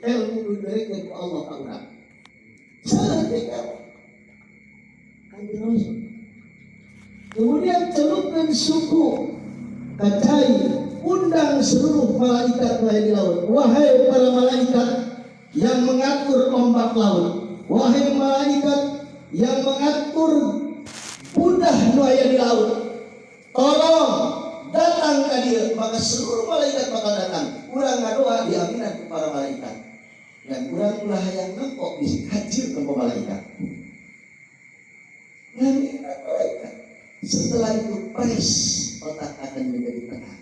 Ilmu diberikan ku Allah ka urang. Saeutik Kanjeng Rasul. Kemudian celupkan suku ka cai, undang seluruh malaikat wahai di laut. Wahai para malaikat yang mengatur ombak laut, wahai malaikat yang mengatur budah nu aya di laut, tolong datang ke dia. Maka seluruh malaikat bakal datang. Urang ngadoa diaminan ku para malaikat. Dan urang ulah hayang nempok bisi hajir ke malaikat. Ngaminan malaikat. Setelah itu fresh, otak akan menjadi tenang.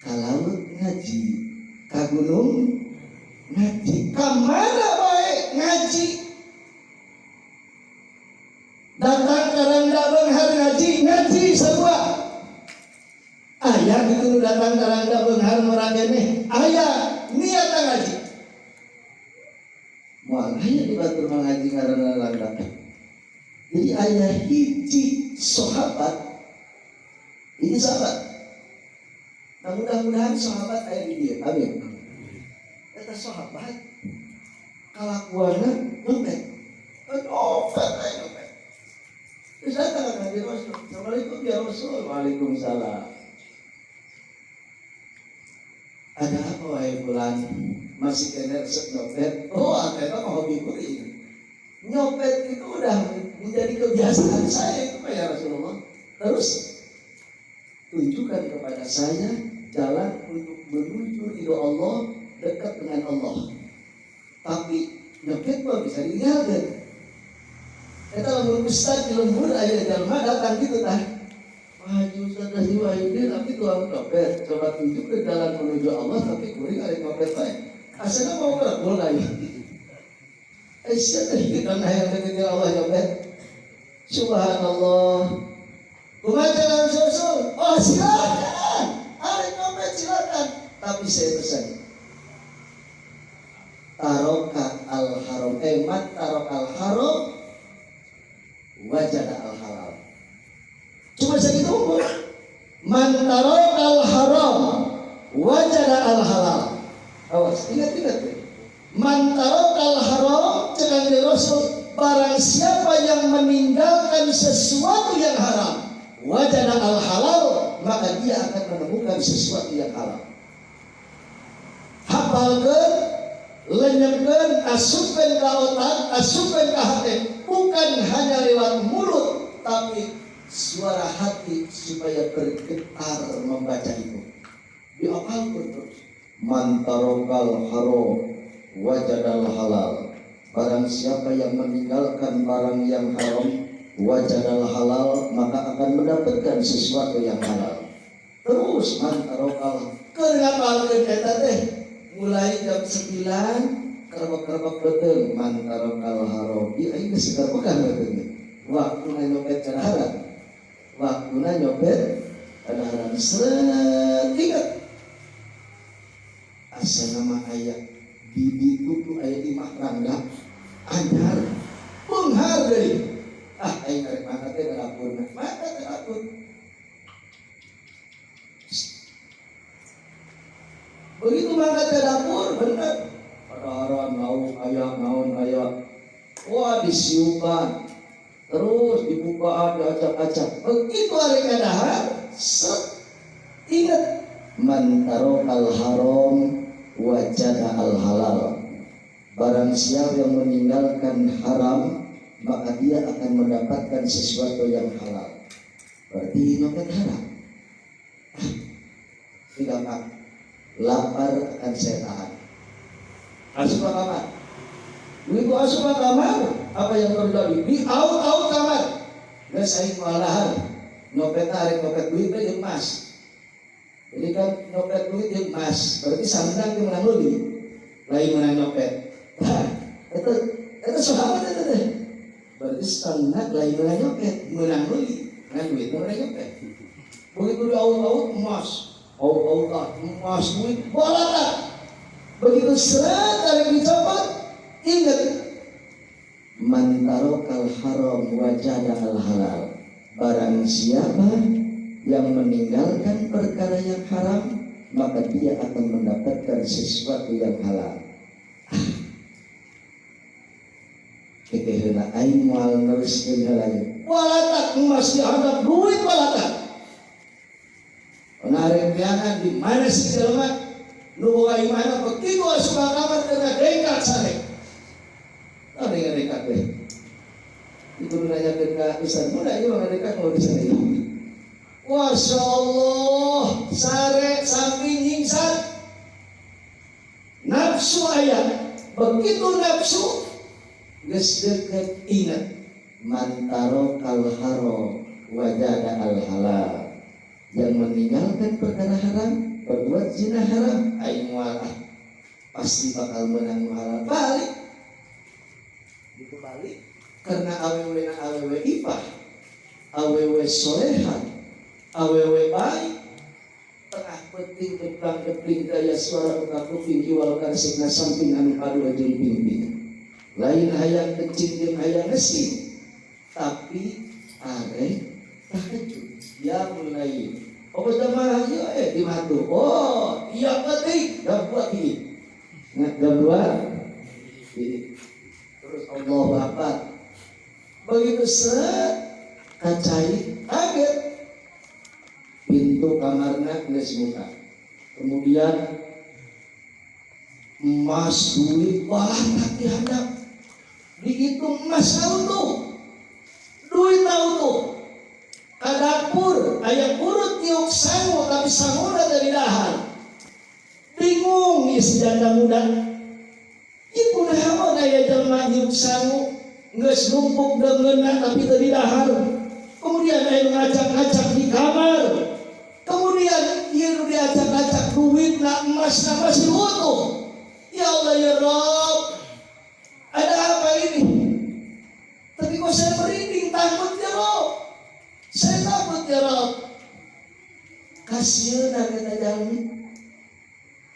Ka laut ngaji, ka gunung ngaji, kamana bae ngaji. Datang ka rangda beunghar ngaji, ngaji sarua. Aya gitu nu datang ka rangda beunghar ngora keneh, aya niat ngaji. Moal aya di batur mah ngaji ngaranna rangda. Jadi aya hiji sahabat, ini sahabat. Nah, mudah-mudahan sahabat aya di dia. Amin. Eta sahabat kalakuanna nyopet. Nyopet, aya nyopet. Terus datang ke Nabi Rasul. "Assalamualaikum ya Rasul." "Waalaikumsalam." "Ada apa, wahai fulan? Masih kena resep nyopet?" "Oh, eta mah hobi kuring. Nyopet itu udah menjadi kebiasaan saya itu, Pak, ya Rasulullah." "Terus tunjukkan kepada saya jalan untuk menuju ridho Allah, dekat dengan Allah. Tapi nyopet mah bisa ditinggalkan." Eta lamun ustad di lembur aya jelema datang gitu tah. "Pak Haji, Ustaz Haji Wahidin, tapi tukang nyopet. Coba tunjuk ke jalan menuju Allah, tapi kuring ada nyopet bae." Asana mau ngerebul lagi. Eh, siapa kita yang deketin Allah nyopet? Subhanallah. Kumaha jalan susul? "Oh, silakan. Ada nyopet silakan. Tapi saya pesan. Taroka al haram. Eh, man tarok al haram wajada al halal." Cuma segitu umur. Man tarok al haram wajada al halal. Awas, ingat-ingat ya. Man tarok al haram, cek Rasul, barang siapa yang meninggalkan sesuatu yang haram, wajada al halal, maka dia akan menemukan sesuatu yang halal. Hafalkeun, lenyepkeun, asupkeun ka otak, asupkeun ka hati, bukan hanya lewat mulut, tapi suara hati supaya bergetar membaca itu. Diapalkeun terus. Man tarokal haram wajadal halal. Barang siapa yang meninggalkan barang yang haram, wajadal halal, maka akan mendapatkan sesuatu yang halal. Terus man tarokal, keur ngapalkeun eta teh mulai jam 9 kerebek-kerebek beuteung, man tarokal haram. Ieu aing geus karebekan beuteung. Waktuna nyopet kadaharan. Waktuna nyopet kadaharan. Seret ingat. Asa nama aya di ditu tuh aya imah rangda anyar beunghar deui. Ah, aing arek mangkat teh ka dapur. Mangkat ke dapur. Begitu mangkat ke dapur, bener. Kadaharan lauk aya, naon aya. Wah, disiukan. Terus dibukaan, diacak-acak. Begitu arek kadahar, set. Ingat, man tarokal haram wajada al halal. Barang siapa yang meninggalkan haram, maka dia akan mendapatkan sesuatu yang halal. Berarti nyopet haram. Ah, tidak, Pak. Lapar akan saya tahan. Asup ke kamar. Begitu asup ke kamar, apa yang terjadi? Di out-out kamar. Geus aing moal dahar. Nyopet tarik nyopet duit teh emas. Jadi kan nyopet duit jeung emas, berarti sandang jeung menang meuli. Lain menang nyopet. Nah, itu sahabat itu teh. Berarti sandang lain menang nyopet, menang meuli, menang duit menang nyopet. Begitu di out-out emas, out-out emas duit balata. Begitu seret tarik dicopot, ingat man tarokal haram wajada al halal. Barang siapa yang meninggalkan perkara yang haram, maka dia akan mendapatkan sesuatu yang halal. Kekeheuna aing moal neruskeun heula. Walatak emas dianggap duit walatak. Menarik neangan di mana sih jelema nu boga imahna, begitu asup ka kamar keur dengkak sare. Oh, dengkak deh. Itu nanyakeun ka Ustaz muda ieu mah dengkak mau bisa ieu. Masya Allah, sare samping nyingsat. Nafsu aya, begitu nafsu geus deket ingat man tarokal haram wajada al halal, yang meninggalkan perkara haram, berbuat zina haram, aing moal ah, pasti bakal menang halal. Balik gitu, balik karena awewe na awewe ipah, awewe soleha, awewe baik. Tengah penting deplang depling daya suara buka kuping kiwal karsipna samping anu padua jeung pingping, lain hayang kencing jeung hayang ngesing, tapi arek tahajud ya mulai. Oh, jamaah ya, di matu. Oh iya, penting jam 2 ini. Nah, jam 2 ini terus Allah Akbar. Begitu set kacai, kaget, pintu kamarnya geus buka, kemudian emas duit wah dihadap, dihitung emas utuh, duit utuh. Ke dapur aya urut niuk sangu, tapi sanguna dari dahar. Bingung si janda muda itu, naon aya jelema niuk sangu geus numpuk deungeunna tapi teu didahar. Kemudian aya ngacak-ngacak di kamar, kemudian ieu nu diacak-acak duit na emas na masih utuh. Ya Allah, ya Rob, ada apa ini? Tapi kok saya merinding, takut ya Rob, saya takut ya Rob. Kasieun eta jalmi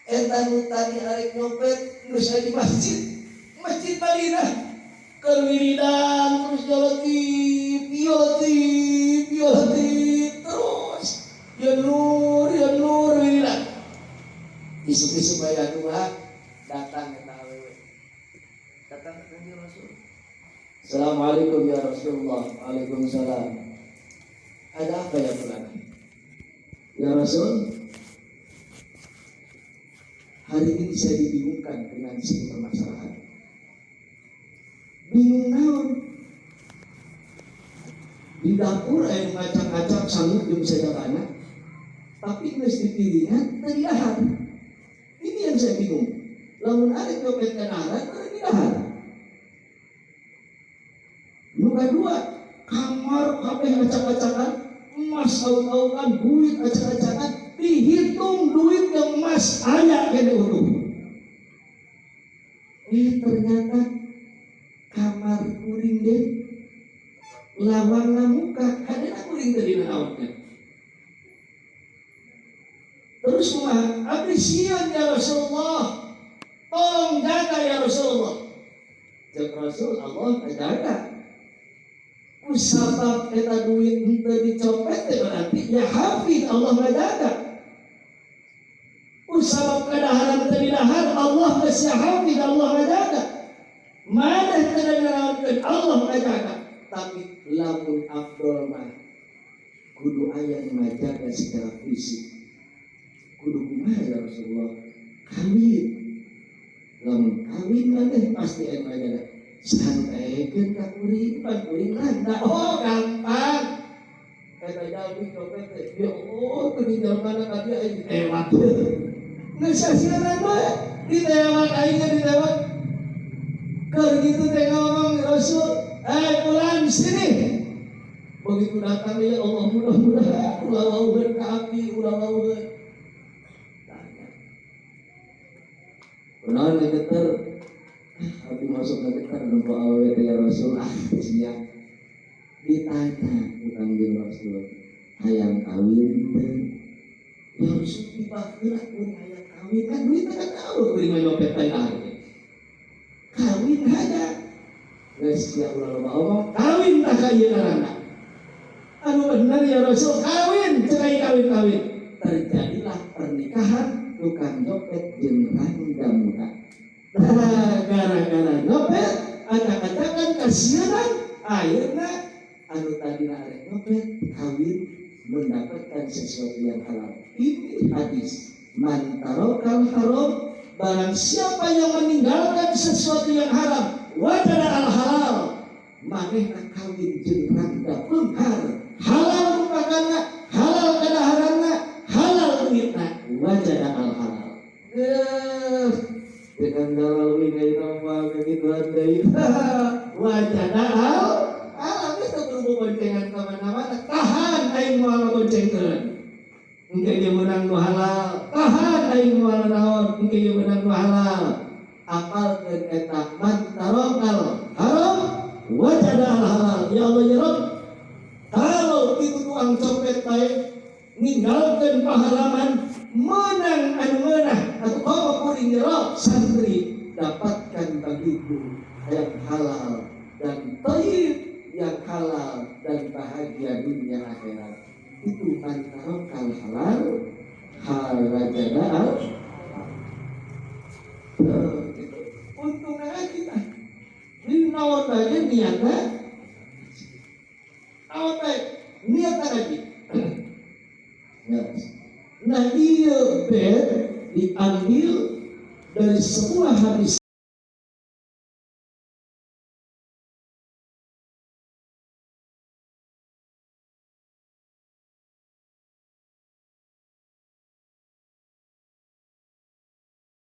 eta nu tadi arek nyopet geus aya di masjid, Masjid Madinah, keur wiridan terus, ya Latif, ya Latif, ya Latif, terus ya Nur, ya Nur, wiridan. Isuk-isuk aya dua datang eta awewe, datang ke Kanjeng Rasul. Assalamualaikum ya Rasulullah. Waalaikumsalam. Ada apa ya fulan? Ya Rasul, hari ini saya dibingungkan dengan satu permasalahan. Bingung naon? Di dapur aya ngacak-ngacak sangu jeung sajabana, tapi geus dipiringan teu didahar. Ini yang saya bingung. Lamun arek nyopet kadaharan, teu didahar. Nu kadua, kamar kabeh acak-acakan, emas aut-autan, duit acak-acakan, dihitung duit yang emas aya kene utuh. Eh, ternyata kamar kuring deh lawang muka kadang kuring tadi naonnya. Terus kumaha? Abdi sieun ya Rasulullah, tolong jaga ya Rasulullah. Cek Rasul, Allah jaga. Kusabab eta duit henteu dicopet teh berarti ya hafid, Allah ngajaga. Kusabab kadaharan teu didahar, Allah geus ya hafid, Allah ngajaga. Maneh teu ngaraonkeun, Allah ngajaga. Tapi lamun afdol mah kudu aya nu ngajaga secara fisik. Kudu kumaha ya Rasulullah? Kawin. Lamun kawin maneh pasti aya nu ngajaga. Santaikeun ka kuring, pan kuring landa. Oh, gampang. Eta jalmi copet teh, ya Allah, teu di mana ka dia aing ditewak. Geus sasieunan bae, ditewak aing ge ditewak. Keur gitu teh ngomong Rasul, "Eh fulan, sini." Begitu datang, ya Allah, mudah-mudahan ulah wauheun ka abdi, ulah wauheun. Tanya. Kunaon geter? Ah, abdi masuk ke geter nempo awewe teh ya Rasul, ah sia. Ditanya ku Kangjeng Rasul, hayang kawin teu? Ya Rasul, dibaheula kuring hayang kawin kan duit kan tahu kuring mah nyopet teh teh. Kawin hayang. Geus sia ulah loba omong, kawin tah ka ieu ngaranna. Anu bener ya Rasul, kawin, cerai kawin-kawin. Terjadilah pernikahan tukang nyopet jeung randa muda. Nah, gara-gara nyopet, acak-acakan. Kasieunan akhirna anu tadina arek nyopet kawin, mendapatkan sesuatu yang halal. Ini hadis man tarokal haram, barang siapa yang meninggalkan sesuatu yang haram, wajada al halal. Manehna kawin jeung randa beunghar, halal rupakana, halal kadaharanna, halal duitna, wajada al halal. Eh, dengan galau ini mah kegituan deui. Wajada al halal, geus teu kudu boncengan ka mana-mana. Tahan, aing moal boncengkeun. Engke ge meunang nu halal. Tahan, aing moal naon, engke ge meunang nu halal. Apalkeun eta man tarokal haram wajada al halal. Ya Allah, ya Rabb, kalau itu tukang copet bae ninggalkeun paharaman menang anu meunah, atau komo kuring, ya Rabb, santri, dapatkan bagiku yang halal dan thayyib, yang halal dan bahagia dunia akhirat. Itu man tarokal halal wajada al. Gitu. Untungnya kita jadi naon bae niatna, naon bae niatna ngaji. Ya. Nah, iya, bed diambil dari sebuah hadis.